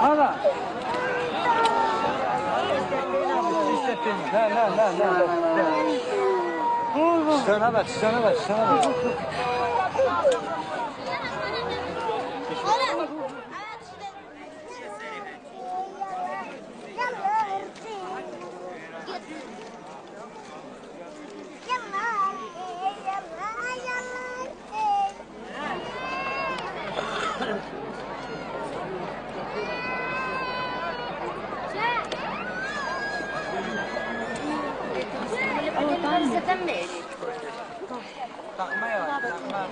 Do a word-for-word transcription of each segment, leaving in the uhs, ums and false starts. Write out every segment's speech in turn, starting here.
Hala. La, la, la, la. Şişene ver, şişene ver, şişene ver.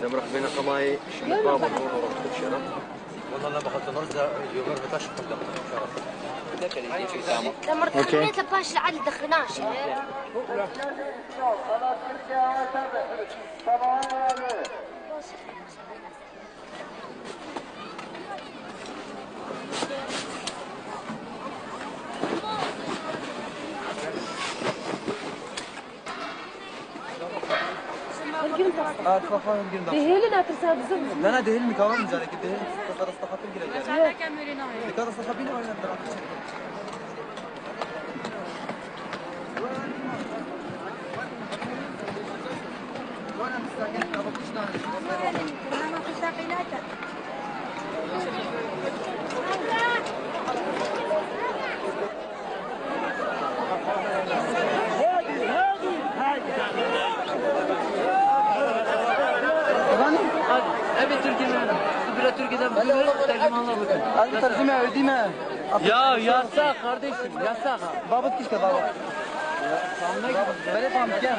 Demir bine qemayê şima babin û rextû şeref. Wala lema xatir rıza yomer ve taş kundam. Tamam. Okey. Paş al dexnaş. Ha, tu bak, girin tamam. Dihêlin, e, tirsa dizim. Ne, ne, dihêlin, kalan carekî dihêlin. Kasa rasta xatir girecek. Dikkat rasta xatir girecek. Efendim? Hadi, evet, Türkiye'den. Biraz Türkiye'den tercümanlık bakın. Hadi tercüme ödeyim mi? Ya, yasak kardeşim, yasak. Babet kişke babet. Bere tamam, gel.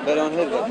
Beran her bak.